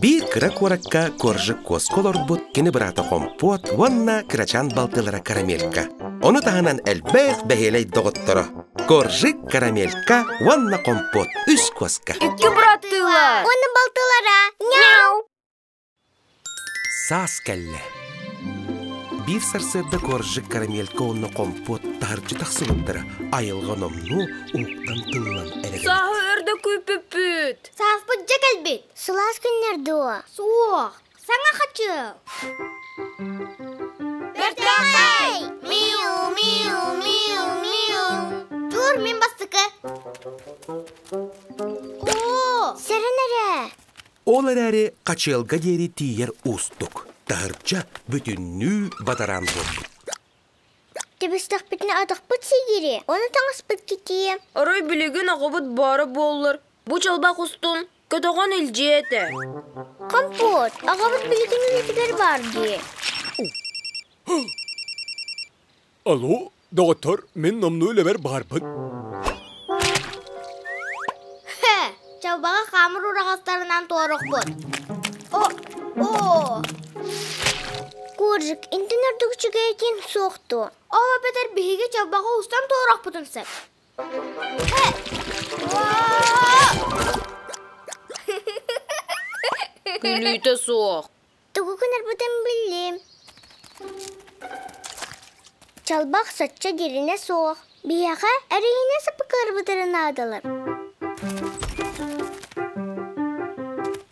Биир кыра куоракка Коржик куоска олорбут кини быраата Хомпуот уонна кырачаан балтылара Карамелька. Ону таһынан элбэх бэһиэлэй доҕотторо Коржик, Карамелька уонна Хомпуот үс куоска. Икки быраттыылар. Уонна балтылара. Няу! Саас кэллэ. Биир сарсыарда Коржик Карамелька уонна Хомпуот таһырдьа тахсыбыттара айылҕа номнуо уһуктан тыллан эрэр. Сааһы өрдө күүппүппүт. Сааспыт дьэ кэлбит. Сылаас күннэр дуо? Суох. Саҥа хачыал. Бэртээхэй! Миу, миу, миу, миу. Тур мин бастакы. Оо, сэрэн эрэ. Ол эрээри хачыалга диэри тиийэр уустук. Таһырдьа бүтүннүү бадараан буолбут. Түбүстэхпитинэ атахпыт сигири, ону таҥаспыт китиэ. Арай билигин аҕабыт баара буоллар, бу чалбах устун көтөҕөн илдьиэ этэ. Компот, аҕабыт билигин үлэтигэр баар дии. Алло, доҕоттор, мин номнуо үлэбэр баарбын. Хэ, чалбаҕы хаамыр ураҕастарынан туорукпут. О, о! Коржик, интин ордук үчүгэйкин суох дуо? Ол эбэтэр биһиги чалбаҕы устан туорахпытын сөп. Хэ! Күлүүтэ суох. Тугу гынарбытын биллим. Чалбах соччо дириҥэ суох. Биһиэхэ эрэйинэ саппыкыларбытын наадалар.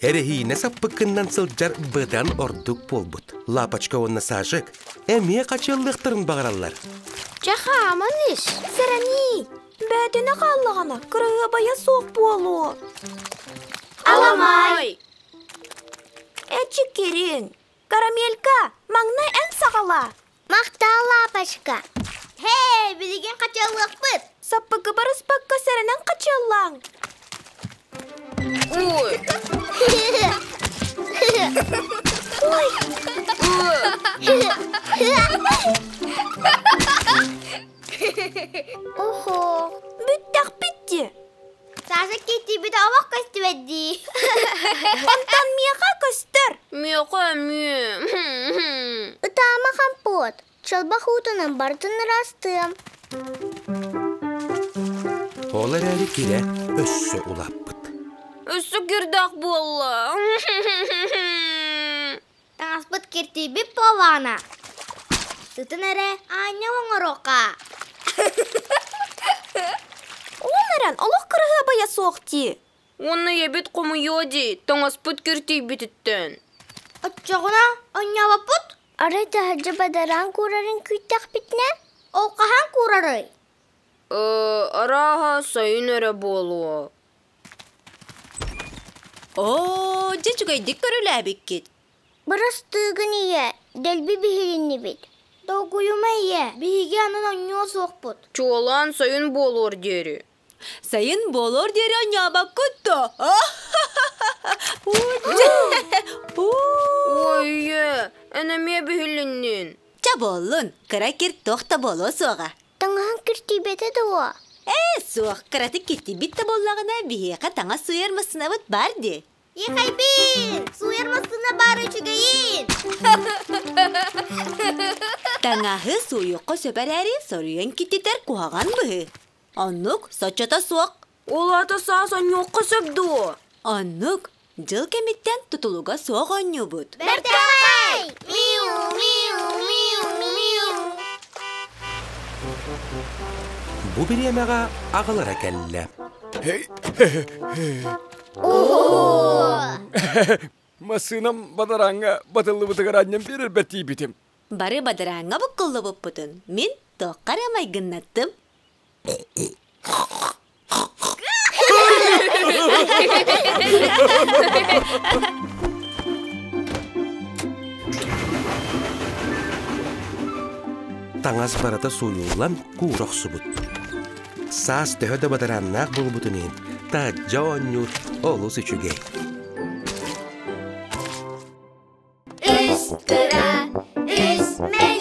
Эрэһиинэ саппыккыннан сылдьар быдан ордук буолбут. Лапочка уонна Сажик эмиэ хачыаллыахтарын баҕараллар. Чэ хааман ис. Сэрэний! Бээтинэ хааллаҕына кыраһыабайа суох буолуо. Аламай! Эчикирин! Карамелька, маҥнай эн саҕалаа. Махтал, лапочка. Һэй, билигин хачыаллыахпыт. Саппыкы барыспакка сэрэнэн хачыаллааҥ. Ой! Ой! Охо! Бүттэхпит дии. Саша кииртийбитэ олох көстүбэт дии. Онтон миэхэ көстөр. Миэхэ эмиэ. Ытаама компот. Чалбах уутунан барытын ыраастыам. Ол эрээри кирэ өссө улааппыт. Өссө кирдээх буолла. Таҥаспыт киртийбит буоллаҕына, сытын эрэ аанньал оҥоруохха. Ол эрэн олох кыраһыабайа суох дии. Уонна ийэбит хомуйуо дии, таҥаспыт киртийбититтэн. Оччоҕуна онньообоппут? Арай таһырдьа бадараан куурарын күүттэхпитинэ, ол хаһан куурарый? Арааһа сайын эрэ буолуо. Оо, дьэ үчүгэйдик көрүлээбиккит. Бырастыыгын ийэ, дэлби биһилиннибит. Долгуйума ийэ, биһиги анын онньуо суохпут. Чуолаан сайын буолуор диэри. Сайын буолуор диэри онньообоккут дуо? Ой, ийэ, эн эмиэ биһилиннин. Чэ буоллун, кыра кир туох да буолуо суоҕа. Таҥаһын киртийбэтэ дуо? Ээ, суох, кыратык киртийбит да буоллаҕына, биһиэхэ таҥас сууйар массыынабыт баар дии. Ехайбин! Сууйар массыына баар үчүгэйин! Таҥаһы сууйуохха сөп эрээри, соруйан киттитэр куһаҕан быһыы. Оннук, соччото суох. Ол аата саас онньуохха сөп дуо? Оннук, дьыл кэмиттэн тутулуга суох оонньуубут. Бэртээхэй! Миу, миу, миу, миу. Бу бириэмэҕэ аҕалара кэллэ. Массыынам бадарааҥҥа батыллыбытыгар анньан биэрэрбэр тиийбитим. Бары бадарааҥҥа буккуллубуппутун мин туохха эрэ майгыннаттым. Таҥас барыта сууйуллан куура охсубут. Саас төһө да бадарааннаах буолбутун иһин, таһырдьа оонньуур олус үчүгэй. Үс кыра, үс мэй.